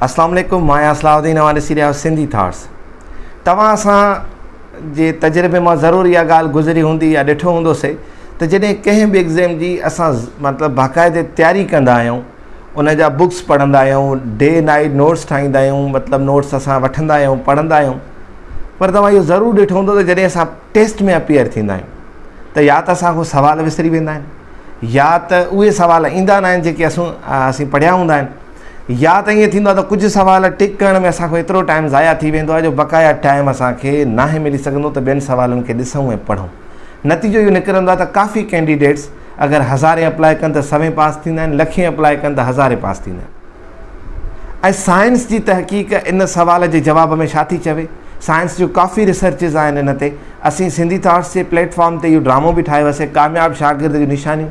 اسلام عليڪم مان آهيان صلاح الدين اوهان ڏسي رهيا آهيو سنڌي ٿاٽس توهان اسان جي تجربي مان ضرور اها ڳالهه گذري هوندي يا ڏٺو هوندو سي ته جڏهن ڪنهن به ايگزام جي اسان مطلب باقاعدي تياري ڪندا آهيون ان جا بڪس پڙهندا آهيون ڊي نائٽ نوٽس ٺاهيندا آهيون مطلب نوٽس اسان وٺندا آهيون پڙهندا آهيون پر توهان اهو ضرور ڏٺو هوندو ته جڏهن اسان ٽيسٽ ۾ اپيئر ٿيندا آهيون ته يا ته اسان کان سوال وسري ويندا آهن يا ته اهي سوال ايندا نه آهن جيڪي اسون اسين پڙهيا هوندا آهن يا ته ائين ٿيندو آهي ته ڪجهه سوال ٽڪ ڪرڻ ۾ اسان کان ايترو ٽائيم ضايع ٿي ويندو آهي جو بقايا ٽائيم اسان کي ناهي ملي سگهندو ته ٻين سوالن کي ڏسون ۽ پڙهون نتيجو اهو نڪرندو آهي ته ڪافي ڪينڊيڊيٽس اگر هزارين اپلاء ڪن ته سوين پاس ٿيندا آهن لکين اپلاء ڪن ته هزارين پاس ٿيندا آهن ۽ سائنس جي تحقيق ان سوال جي جواب ۾ ڇا ٿي چوي؟ سائنس جون ڪافي ريسرچز آهن ان تي. اسين سنڌي ٿاٽس جي پليٽ فارم تي اهو ڊرامو به ٺاهيو هوسين ڪامياب شاگرد جون نشانيون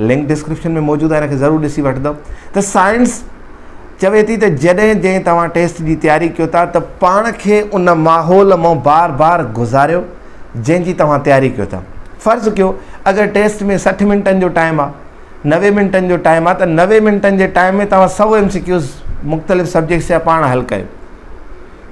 لنڪ ڊسڪرپشن ۾ موجود آهي ان کي ضرور ڏسي وٺندؤ ته سائنس چوي ٿي ته جڏهن جنهن توهان ٽيسٽ جي تياري ڪيو ٿا ته پاڻ کي ان ماحول مان بار بار گذاريو جنهن جي توهان تياري ڪيو ٿا. فرض ڪيو اگر ٽيسٽ ۾ 60 منٽن جو ٽائيم آهي 90 منٽن جو ٽائيم آهي ته 90 منٽن جي ٽائيم ۾ توهان 100 ايم سي ڪيوز مختلف سبجيڪٽس جا پاڻ حل ڪيو.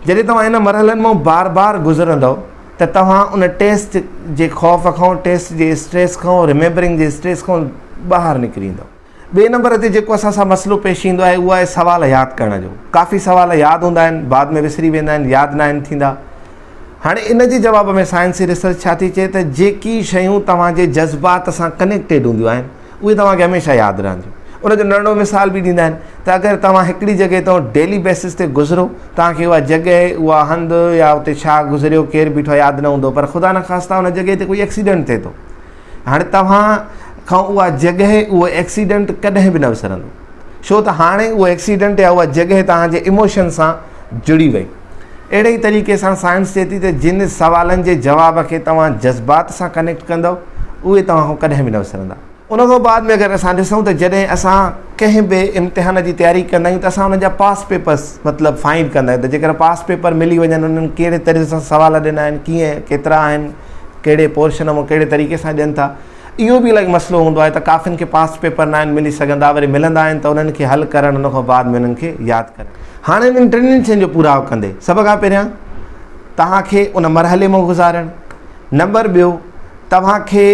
جڏهن توهان ان مرحلن مان بار بار گذرندؤ ته توهان ان ٽيسٽ جي خوف کان، ٽيسٽ جي اسٽريس کان، ريميمبرنگ جي اسٽريس کان ٻاهر نڪري ايندؤ. ٻئي نمبر تي جيڪو اسان سان مسئلو پيش ايندو آهي اهو آهي سوال ياد ڪرڻ جو. ڪافي سوال ياد هوندا آهن بعد ۾ وسري ويندا آهن ياد ناهن ٿيندا. هاڻي ان جي جواب ۾ سائنسي ريسرچ ڇا ٿي چئي ته جيڪي شيون توهان جي جذبات سان ڪنيڪٽيڊ هونديون آهن اهي توهان کي هميشه ياد رهنديون. ان جو ننڍڙو مثال به ڏيندا آهن ته اگر توهان هڪڙي جڳهه تان ڊيلي بيسس تي گذرو توهان کي اها جڳهه اها هنڌ يا اتي ڇا گذريو ڪير بيٺو ياد نه هوندو پر خدا نخواسته ان جڳهه تي ڪوئي ايڪسيڊنٽ ٿئي ٿو هاڻي توهان کان اها جڳهه اهو ايڪسيڊنٽ ڪڏهن به نه وسرندو ڇو ته هاڻي اهو ايڪسيڊنٽ يا اها جڳهه توهان جي اموشن سان جڙي وئي. اهڙي ئي طريقي سان سائنس چئي ٿي ته جن سوالن جي جواب کي توهان جذبات سان ڪنيڪٽ ڪندؤ اهي توهان کان ڪڏهن به نه وسرندا. ان کان بعد ۾ اگر اسان ڏسون ته جڏهن اسان ڪنهن به امتحان جي تياري ڪندا آهيون ته اسان ان جا پاس پيپرس مطلب فائنڊ ڪندا آهيون ته جيڪر پاس پيپر ملي وڃن انهن ڪهڙي طريقي سان سوال ڏنا آهن ڪيئن ڪيترا آهن ڪهڙي پورشن مان ڪهڙي طريقي سان ڏين ٿا اهو به الائي مسئلو هوندو آهي ته ڪافين کي پاس پيپر ناهن ملي سگهندا وري ملندا آهن ته انهن کي حل ڪرڻ ان کان بعد ۾ انهن کي ياد ڪرڻ. هاڻي انهن ٽنهي شين جو پورائو ڪندي سڀ کان پهريان توهان کي ان مرحلي مان گذارڻ، نمبر ٻيو توهان کي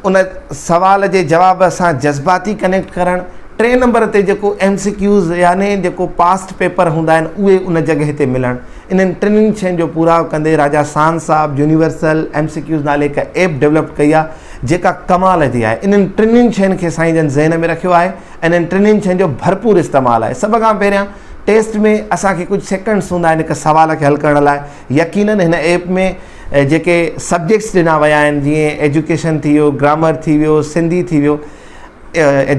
ان سوال جي جواب سان جذباتي ڪنيڪٽ ڪرڻ، ٽئين نمبر تي جيڪو ايم سي ڪيوز يعني جيڪو پاسٽ پيپر هوندا آهن اهي ان جڳهه تي ملڻ، انهن ٽنهي شين جو پورائو ڪندي راجا سان صاحب يونيورسل ايم سي ڪيوز نالي هڪ ايپ ڊولپ ڪئي آهي جيڪا ڪمال جي آهي انهن ٽنهي شين کي سائين جن ذهن ۾ رکيو آهي انهن ٽنهي شين جو ڀرپور استعمال آهي سڀ کان پهريان ٽيسٽ ۾ اسان کي ڪجهه سيڪنڊس هوندا آهن هڪ سوال کي حل ڪرڻ لاء يقينن هن ايپ ۾ جيڪي سبجيڪٽس ڏنا ويا آهن جيئن ايجوڪيشن ٿي ويو گرامر ٿي ويو سنڌي ٿي ويو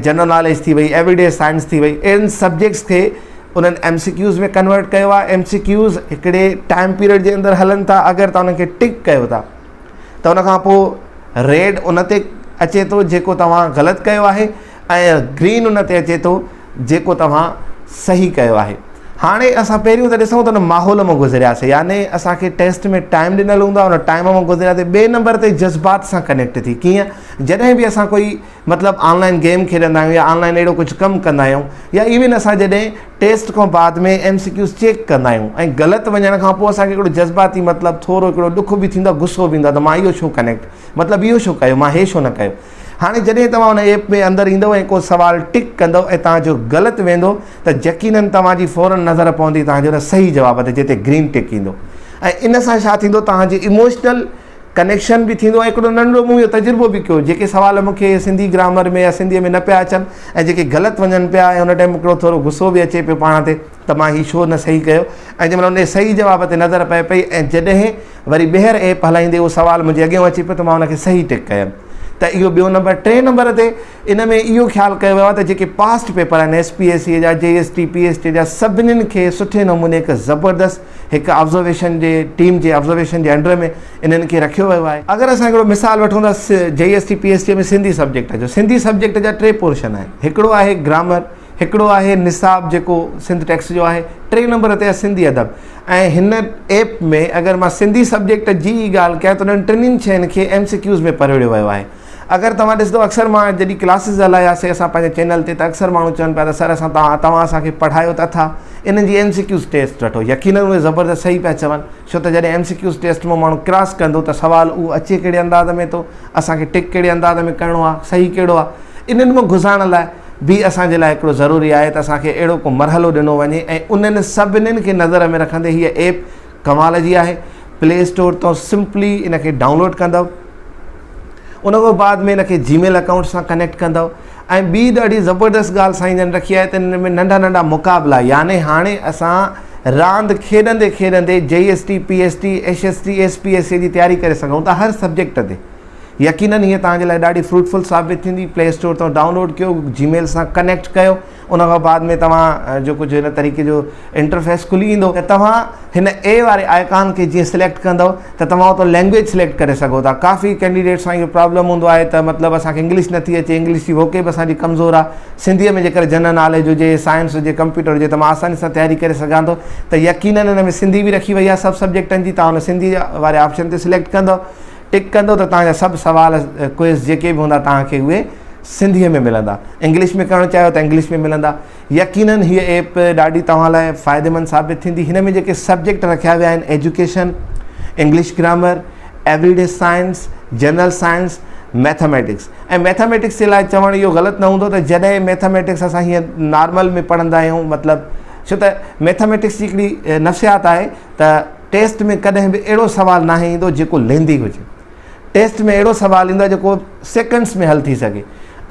جنرل ناليج ٿي وئي ايوري ڊي سائنس ٿي وئي اهڙن سبجيڪٽس کي انهن ايم سي ڪيوز ۾ ڪنورٽ ڪيو آهي ايم سي ڪيوز هڪڙي ٽائيم پيريڊ جي اندر هلن ٿا اگر توهان انهن کي ٽڪ ڪيو ٿا ته ان کان پوء ريڊ ان تي اچي ٿو جيڪو توهان غلط ڪيو آهي ۽ گرين ان تي اچي ٿو جيڪو توهان صحيح ڪيو آهي هاڻي اسان پهريون ته ڏسون ته ان ماحول مان گذرياسي يعني اسان کي ٽيسٽ ۾ ٽائيم ڏنل هوندو آهي ان ٽائيم مان گذرياسي ٻئي نمبر تي جذبات سان ڪنيڪٽ ٿي ڪيئن جڏهن به اسان ڪوئي مطلب آن لائن گيم کيڏندا آهيون يا آن لائن اهڙو ڪجهه ڪم ڪندا آهيون يا ايون اسان جڏهن ٽيسٽ کان بعد ۾ ايم سي ڪيوز چيڪ ڪندا آهيون ۽ غلط وڃڻ کان پوء اسان کي هڪڙو جذباتي مطلب ٿورو هڪڙو ڏک به ٿيندو آهي غصو به ايندو آهي ته مان اهو ڇو ڪنيڪٽ مطلب اهو ڇو ڪيو مان هي ڇو نه ڪيو هاڻي جڏهن توهان ان ايپ ۾ اندر ايندو ۽ ڪو سوال ٽڪ ڪندو ۽ توهان جو غلط ويندو ته يقينن توهان جي فورن نظر پوندي توهان جي ان صحيح جواب تي جتي گرين ٽڪ ايندو ۽ ان سان ڇا ٿيندو توهان جي اموشنل ڪنيڪشن به ٿيندو ۽ هڪڙو ننڍڙو مون اهو تجربو به ڪيو جيڪي سوال مون کي سنڌي گرامر ۾ يا سنڌيء ۾ نه پيا اچن ۽ جيڪي غلط وڃن پيا ۽ ان ٽائيم هڪڙو ٿورو غصو به اچي پيو پاڻ تي ته مان هي ڇو نه صحيح ڪيو ۽ جنهن مهل ان صحيح جواب تي نظر پئي پئي ۽ جڏهن وري ٻيهر ايپ هلائيندي اهو سوال منهنجي اڳيان اچي پيو ته مان ان کي صحيح ٽڪ ڪيم ته اهو ٻيو نمبر ٽئين نمبر تي ان ۾ اهو خيال ڪيو ويو آهي ته جيڪي پاسٽ پيپر آهن ايس پي ايس سي جا جي S T P S T جا سڀنين کي سٺي نموني هڪ زبردست هڪ آبزرويشن جي ٽيم جي آبزرويشن جي انڊر ۾ انهن کي رکيو ويو آهي. اگر اسان هڪڙو مثال وٺون ته جي S T P S T ۾ Sindhi subject جو سنڌي سبجيڪٽ جا ٽي پورشن آهن هڪڙو آهي گرامر هڪڙو آهي نصاب جيڪو سنڌ ٽيڪس جو آهي ٽي نمبر تي آهي سنڌي ادب ۽ هن ايپ ۾ اگر مان سنڌي سبجيڪٽ جي ئي ڳالهه ڪيان ته انهن ٽنهي شين کي ايم سي ڪيوز ۾ پروڙيو ويو آهي. اگر توهان ڏسندو اڪثر مان جڏهن ڪلاسز هلاياسي اسان پنهنجي چينل تي ته اڪثر ماڻهو چون پيا ته سر اسان توهان توهان اسان کي پڙهايو ته اٿا انهن جي ايم سي ڪيوز ٽيسٽ وٺو يقينن اهي زبردست صحيح پيا چون ڇو ته جڏهن ايم سي ڪيوز ٽيسٽ مان ماڻهو ڪراس ڪندو ته سوال اهو اچي ڪهڙي انداز ۾ ٿو اسان کي ٽڪ ڪهڙي انداز ۾ ڪرڻو آهي صحيح ڪهڙو آهي انهن مان گذارڻ لاء به اسان جي لاء هڪڙو ضروري آهي ته اسان کي اهڙو ڪو مرحلو ڏنو وڃي ۽ انهن سڀنين کي نظر ۾ رکندي هيء ايپ ڪمال جي آهي پلي اسٽور تان سمپلي ان کي ڊائونلوڊ ڪندو ان کان بعد ۾ ان کي جي ميل اڪائونٽ سان ڪنيڪٽ ڪندو ۽ ٻي ڏاڍي زبردست ڳالهه سائين جن رکي آهي ته ان ۾ ننڍا ننڍا مقابلا يعني هاڻي اسان راند کيڏندي کيڏندي جي S T P S T S S T S P S C جي تياري ڪري سگهون ٿا هر سبجيڪٽ تي يقينن هيء توهان جي لاء ڏاڍي فروٽفل ثابت ٿيندي پلي اسٽور تان ڊائونلوڊ ڪيو جي ميل سان ڪنيڪٽ ڪيو ان کان بعد ۾ توهان جو ڪجهه هن طريقي جو انٽرفيس کلي ايندو ته توهان هن اي واري آئيڪان کي جيئن سليڪٽ ڪندو ته توهان اتو لينگويج سليڪٽ ڪري سگهو ٿا ڪافي ڪينڊيڊيٽ سان اهو پرابلم هوندو آهي ته مطلب اسان کي انگلش نٿي اچي انگلش جي ووڪيب اسان جي ڪمزور آهي سنڌيء ۾ جيڪر جنرل ناليج هجي سائنس هجي ڪمپيوٽر هجي ته مان آساني سان تياري ڪري سگهان ٿو ته يقينن ان ۾ سنڌي به رکي وئي آهي سڀ سبجيڪٽن جي توهان ان سنڌي واري آپشن تي سليڪٽ ڪندو ٽڪ ڪندو ته توهان جا سڀ سوال ڪوئز جيڪي به هوندا توهان کي اهي سنڌيء ۾ ملندا انگلش ۾ ڪرڻ چاهيو ته انگلش ۾ ملندا يقينن هيء ايپ ڏاڍي توهان لاء فائديمند ثابت ٿيندي هن ۾ جيڪي سبجيڪٽ رکيا ويا آهن education English grammar every day science general science mathematics ۽ mathematics جي لاء چوڻ اهو غلط نه هوندو ته جڏهن ميٿاميٽڪس اسان هيئن نارمل ۾ پڙهندا آهيون مطلب ڇو ته ميٿاميٽڪس جي هڪڙي نفسيات آهي ته ٽيسٽ ۾ ڪڏهن به اهڙو سوال ناهي ايندو جيڪو ليندي هجي. ٽيسٽ ۾ اهڙو سوال ايندو آهي جيڪو سيڪنڊس ۾ حل ٿي سگهي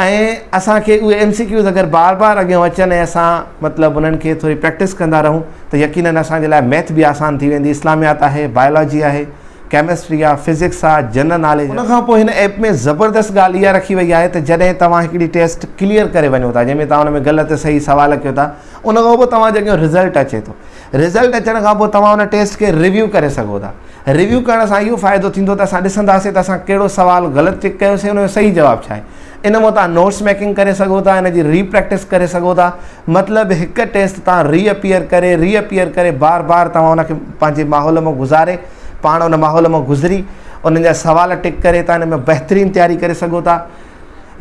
۽ اسان کي اهي ايم سي ڪيوز اگر بار بار اڳيان اچن ۽ اسان مطلب انهن کي ٿوري پريڪٽس ڪندا رهون ته يقينن اسان جي لاء ميٿ به آسان ٿي ويندي اسلاميات آهي بائلاجي آهي ڪيمسٽري آهي فزڪس آهي جنرل ناليج ان کان پوء هن ايپ ۾ زبردست ڳالهه اها رکي وئي آهي ته جڏهن توهان هڪڙي ٽيسٽ ڪليئر ڪري وڃو ٿا جنهن ۾ توهان ان ۾ غلط صحيح سوال ڪيو ٿا ان کان پوء توهان جي اڳيان رزلٽ اچي ٿو رزلٽ اچڻ کان پوء توهان ان ٽيسٽ کي ريويو ڪري سگهو ٿا. ريويو ڪرڻ سان اهو فائدو ٿيندو ته اسان ڏسنداسين ته اسان ڪهڙو سوال غلط چيڪ ڪيوسين ان جو صحيح جواب ڇا آهي. ان مان توهان نوٽس ميڪنگ ڪري سگهو ٿا، ان جي ري پريڪٽس ڪري سگهو ٿا. مطلب هڪ ٽيسٽ توهان ري اپيئر ڪري ري اپيئر ڪري بار بار توهان ان کي پنهنجي ماحول مان گذاري پاڻ ان ماحول مان گذري انهن جا سوال ٽڪ ڪري توهان ان ۾ بهترين تياري ڪري سگهو ٿا.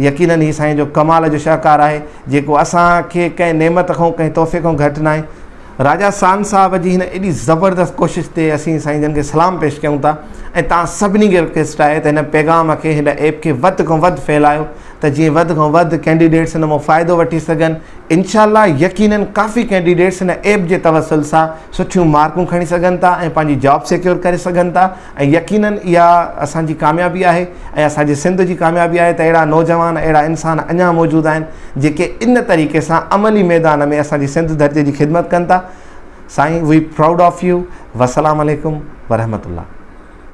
يقينن هي سائين جو ڪمال جو شاهڪار آهي جيڪو اسان کي ڪنهن نعمت کان ڪنهن تحفي کان گهٽ ناهي. راجا ساند صاحب جي هن ايڏي زبردست ڪوشش تي اسين سائين جن کي سلام پيش ڪيون ٿا ۽ توهان سڀني کي رڪويسٽ آهي ته هن پيغام کي هن ايپ کي وڌ کان وڌ ڦهلايو ته جيئن وڌ کان وڌ ڪينڊيڊيٽس هن مان فائدو وٺي سگهن انشاء الله يقينن ڪافي ڪينڊيڊيٽس هن ايپ جي توسل سان سٺيون مارڪون کڻي سگهن ٿا ۽ پنهنجي جاب سيڪيور ڪري سگهن ٿا ۽ يقينن اها اسان جي ڪاميابي آهي ۽ اسان جي سنڌ جي ڪاميابي آهي ته اهڙا نوجوان اهڙا انسان اڃا موجود آهن جيڪي ان طريقي سان عملي ميدان ۾ اسان جي سنڌ ڌرتي جي خدمت ڪن ٿا سائين وي پرائوڊ آف يو وسلام عليڪم ورحمة الله.